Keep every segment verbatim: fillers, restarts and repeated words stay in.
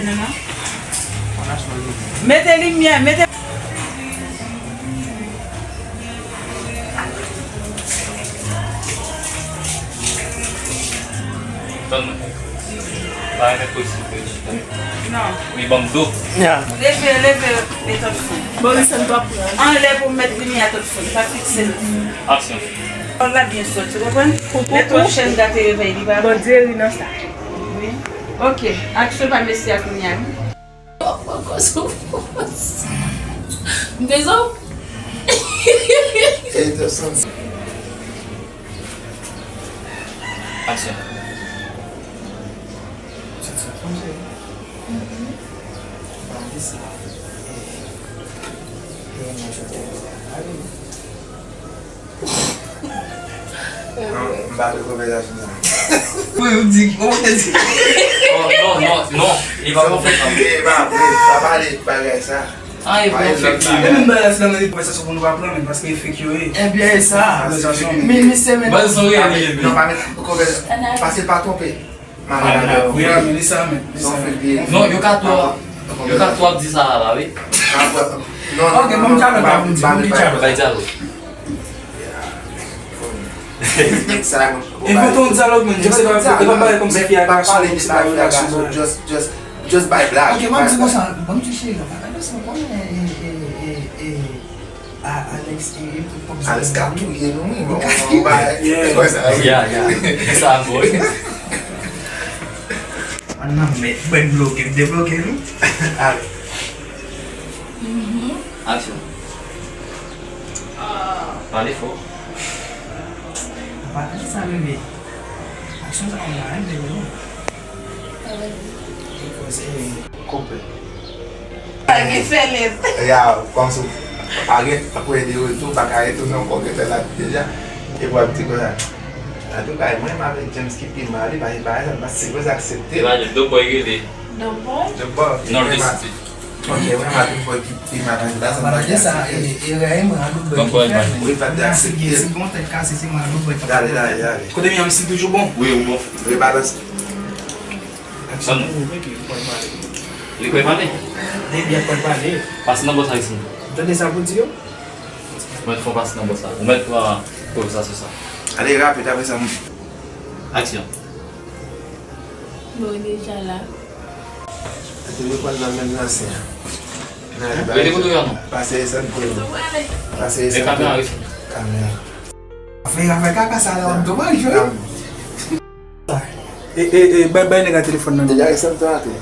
Non, non. Mete limyè, mete. Tann mwen. Pa renmen posib pou yo chita. Non. Li ban m do. Ya. Leve, leve, leve tèt fon. Bon, li sèl pa pran. Anlè pou m mèt limyè tèt fon. Pa fikse l. Aksyon. Kòl la byen sòti, ou konprann? Lè twòp chèn gate revèy li pa bon. Bondye ri nan sa. Wi. Ok. Aksyon pa mesye a kounye a, wi. Poko soufrans. M bezwen. Ey, Dawson. Aksyon. Sa, sa, fanm seri. Mhm. Ba m di sa. E, e, mwen chante. Ayi. Non, m pa vle konvèsasyon sa. Wi, ou di, ou te di. Oh, non, non, non, li pa konvèsasyon. E pa vre, pa pale bagay sa. Ah, e pa fake. E menm bagay la, se nan konvèsasyon pou nou pa pran, men, paske e fake yo ye. Ebyen, e sa. Men, men se, men. Baz, son reyèl li ye, men. Non, pa met konvèsasyon, paske pa twonpe. Malad avè w. Wi, wi, li sa menm, li sa menm. Non, yo ka twò, yo ka twò ap di sa la, wi. Non, non, ok, non, bon, m tjalè pa vin, m tjalè. Bay tjalè. Nèg sa, e fò ton dyalòg, men, se pa, se pa bagay kòmsi fi a gason, se pa relasyon. Just, just, just bay blag. Ok, mwen di konsa, mwen di cheri la, pa gade sa, mwen, e, e, e, e, A, Alex, e, e, pòp Alex ka touye nou, wi, bon, bon, ba, yeah. Wè sa, wi. Yeah, yeah. Sa bon. An nan mèt, mwen bloke, m debloke, wi. Ale. Mhm. Aksyon. Pale fò. Pale sa, bebe. Aksyon sa, konn la, hein, bebe, non. E koze. Koupe. Pa gen fè lèt. Ya, kòmsi pa gen, apre de retou, pa ka retounen ankò, gen fè la deja. E w ap di konsa. Antouka, e mwen menm avèk James ki pi mal, li pa, li pa, li pa, si w aksepte. Imajine, Doughboy rele. Doughboy? Doughboy, ok, mwen, mwen, Doughboy ki pi mal, la, sa, mwen, sa, e, e, e, mwen, Doughboy ki fè, men. Wi, pa te aksepte. Si gen, si gen yon tèt kase, se mwen, Doughboy ki fè. Gade, gade, gade. Kote m ye, si toujou bon? Wi, ou bon. Rebalans. Aksyon. Tann. Epi, ou pral pale. Li kwè pale? Depi ap pral pale. Pase nan bò sa isit. Ou tande sa pou di yo? Ou mèt fè yon pase nan bò sa. Ou mèt pran konvèsasyon sa. Ale rapid, apre sa, m. Aksyon. Bon, deja la. Epi, nou pral nan menm lansè a. Rete kote w ye a non. Pase e san pou yo. Pase e san pou yo. E kamera, wi. Kamera. Afè, afè kaka sa la, w ap domaj, wi. E, e, e, bay, bay nèg la telefòn nan. Deja, e san tan ate.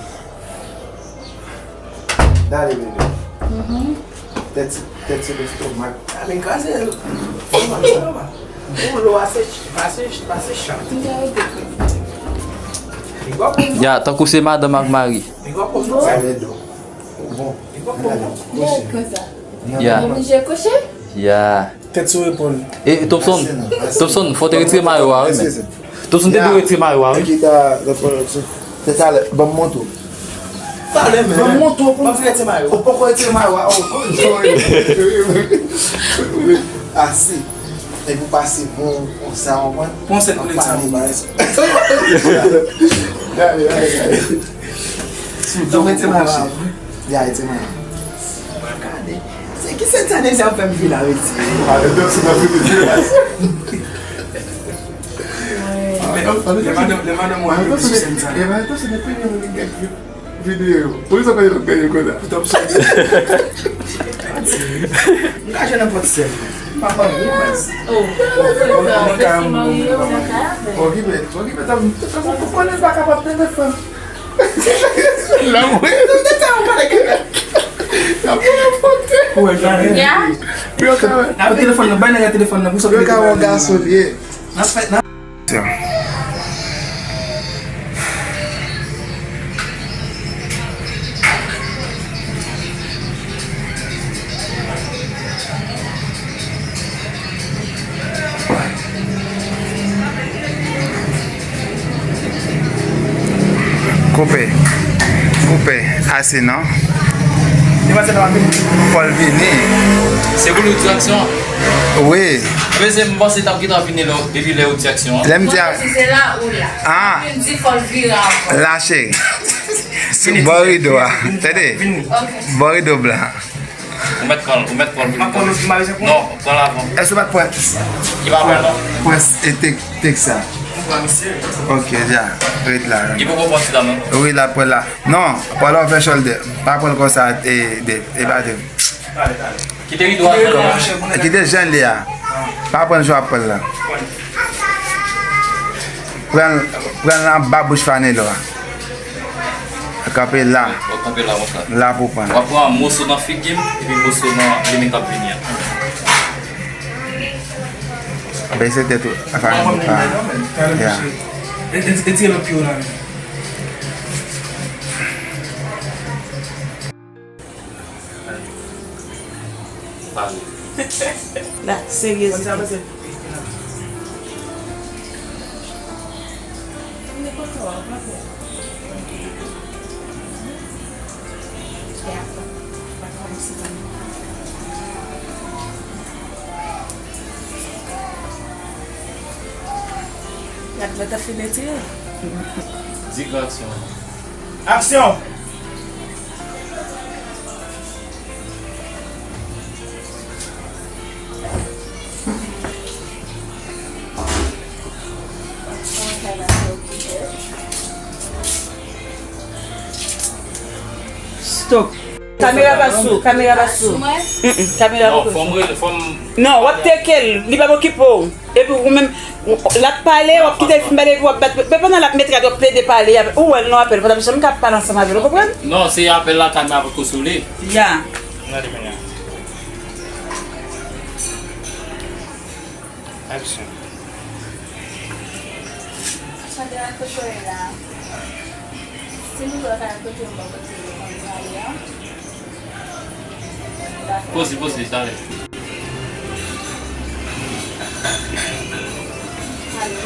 Dale, bebe. Mhm. Tèt, tèt sou lestomak. Ale, kraze l. Ou lo a se, pase, pase chat. Ya, tankou se madanm ak mari. Sa vle di. Bon. Gade, konsa. Ya. Ya. Tèt sou epòl. E, Topson, Topson, fò w te retire mayo a, wi, men. Topson te dwe retire mayo a, wi. Ki ta, tèt talè, ban m montre w. Talè, men. Ban m montre w pou m retire mayo. Ou poko retire mayo a, oh. Ase. Epi w pase bon, konsa, w konprann? Pon sèt koulè sa, bon, bagay. Gade, gade, gade. Sou do, mwen te mache. Ya, e te mwen. Mwen gade. Se ki sèt sa nèg sa ap fè m vin la, mesi? Ale, dòm, se nan fini. Lè madanm, lè madanm mwen sou sèn sa. E madanm, se nan fini, mwen gen videyo. Polis ap gade lòt gade konsa. Pou t ap sòti. M ka jwenn nenpòt sèn. M pa fè anyen, baz. Oh, mwen ka, mwen ka, mwen ka. Okipe, okipe, tankou, tankou, ou konnen pa kapab tande fanm. Lanmou. Ou wè, gade. Ya. Nan telefòn nan, bay nèg la telefòn nan, pou sa. Yo ka wè yon gason li ye. Nan fèt, nan. Koupe. Koupe. Ase non. Li panse l ap vini. Fò l vini. Se pou l di aksyon an? Wi. Mesye, m panse t ap gentan vini lè, depi lè ou di aksyon an. Lè m di a- Mwen panse se la ou la. Ah. Vin di fò l vire avan. La, cheri. Sou bò rido a. Tande. Ok. Bò rido blan. Ou mèt pran l, ou mèt pran l. M ap pran l, m ap pran l. Non, pran l avan. Èske w pa t pran? Li pa pran, non. Pran, e, tek, tek sa. Ou pran misye. Ok, dja. Ret la. Li poko pran ti dam nan. Wi, l ap pran la. Non, pran l over shoulder. Pa pran l konsa, e, de, e pa de. Kite rido a. Kite jan li a. Pa pran l jan w ap pran l la. Pran l, pran l anba bouch Fanelo a. Kanpe la. W ap kanpe la konsa. La pou pran. W ap pran moso nan figi m, epi moso nan limen k ap vini an. Bese tèt ou. Fanelo pa. Ya. E, e, e tire lòt pye w la menm. La, serye. Gad mwen ta fin etire. Di gran aksyon. Aksyon! Stop. Kamera pa sou, kamera pa sou. Mm, mm, kamera pa sou. Non, w ap teke l, li p ap okipe w. Epi ou menm, l ap pale, w ap kite l fin pale, epi w ap bat. Men pandan l ap mete rad, w ap plede pale avè l. Ou wè l nan apèl, pandan misye menm k ap pale ansanm avè l, ou konprann? Non, se apèl la, kamera poko sou li. Ya. Gade kounye a. Aksyon. Chandra, kote w ye la? Si nou wè ka kote m bò kote yo konn pale an. Poze, poze, talè. Alo.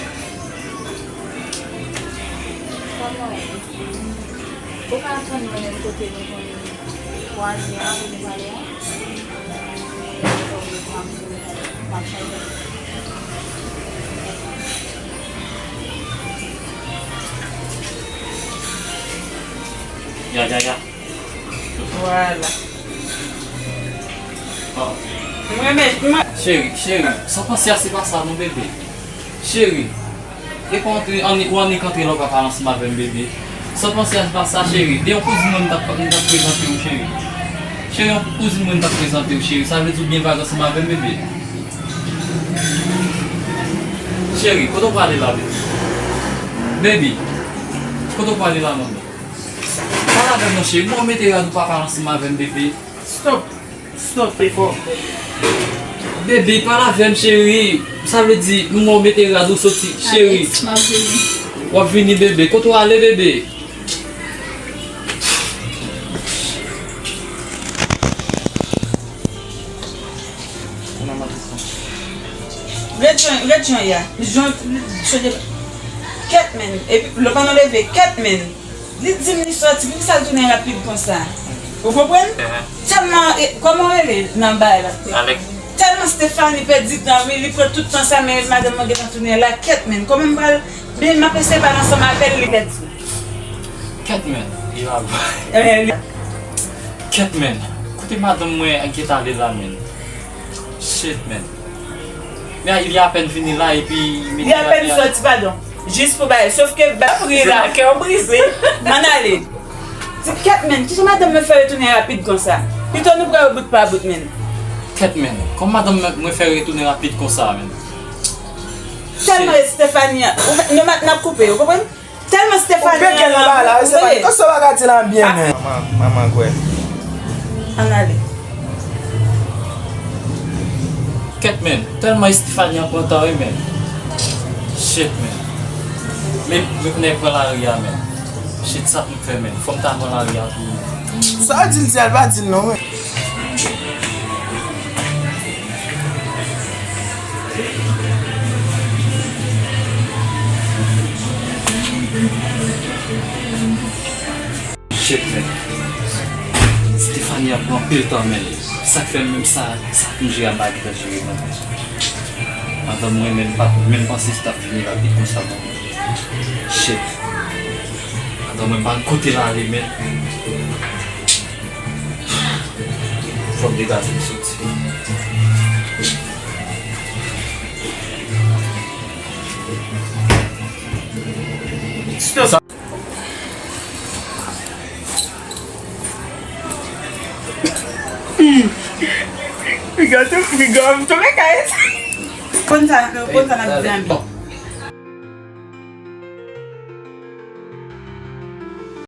Kòman w ye? Ou ka tann mwen menm kote nou konn kwaze an pou nou pale an? Ya, ya, ya. Vwala. Mwen menm, mwen. Cheri, cheri, sa w panse a se pa sa non, bebe. Cheri, e pa antre, annik, ou annik antre la, w pa pale ansanm avè m, bebe. Sa w panse a se pa sa, cheri. De yon kouzin mwen, m t ap, m t ap prezante w, cheri. Cheri, yon kouzin mwen, m t ap prezante w, cheri. Sa vle di w byen vag ansanm avè m, bebe. Cheri, kote w prale la, bebe? Bebe, kote w prale la, manmi? Pale avè m non, cheri. Mwen mete rad ou pa pale ansanm avè m, bebe. Stop. Stop, e fò. Bebe, pale avè m, cheri. Sa vle di, mwen mete rad ou soti, cheri. Alex, m ap vini. W ap vini, bebe. Kote w ale, bebe? Ret jan, ret jan ya. Jan, sonje. Kèt, men. Epi, lè pandan leve, kèt, men. Li di m li sòti, poukisa l tounen rapid konsa? Ou konprann? Tèlman, e, kòman w rele nan bagay la? Alex. Tèlman Stephanie pèdi tan, wi, li pran tout tan sa, men madanm mwen gentan tounen la, kèt, men. Kòman m pral, men m ap eseye pale ansanm avè l, li pèdi. Kèt, men. Li pa bon. Eh, li Kèt, men. Kote madanm mwen gentan ale la, men. Shit, men. Men li apèn vini la, epi li apèn sòti, padon. Jis pou bagay. Sòf ke ba pri la, kè w brize. Ann ale. Di kèt, men. Kijan madanm mwen fè retounen rapid konsa? Pito nou pran yo bout pa bout, men. Kèt, men. Kòman madanm mwen fè retounen rapid konsa, men? Tèlman Stephanie, ou, nou, n ap koupe, ou konprann? Tèlman Stephanie. Ou peke nan bagay la, wi, Stephanie. Kòman sa w pa ka di l an byen, men? Manman, manman, kwè. Ann ale. Kèt, men. Tèlman Stephanie an pran tan, wi, men. Shit, men. Men, men nèg pran lari a, men. Shit, sa pou m fè, men. Fò m ta pran lari a tou. Sa w di l di a, l pa di l non, men. Shit, man. Stephanie. Mari a pran anpil tan, men sa k fè menm sa, sa tou jere a bagay la jere mwen. Madanm mwen menm pa menm panse si t ap fini rapid konsa bon. Shit. Madanm mwen pa kote l ale, men. Fò m degaje m soti. Piga tou, piga m tou, men kay. Konn sa, konn sa n ap di anmi.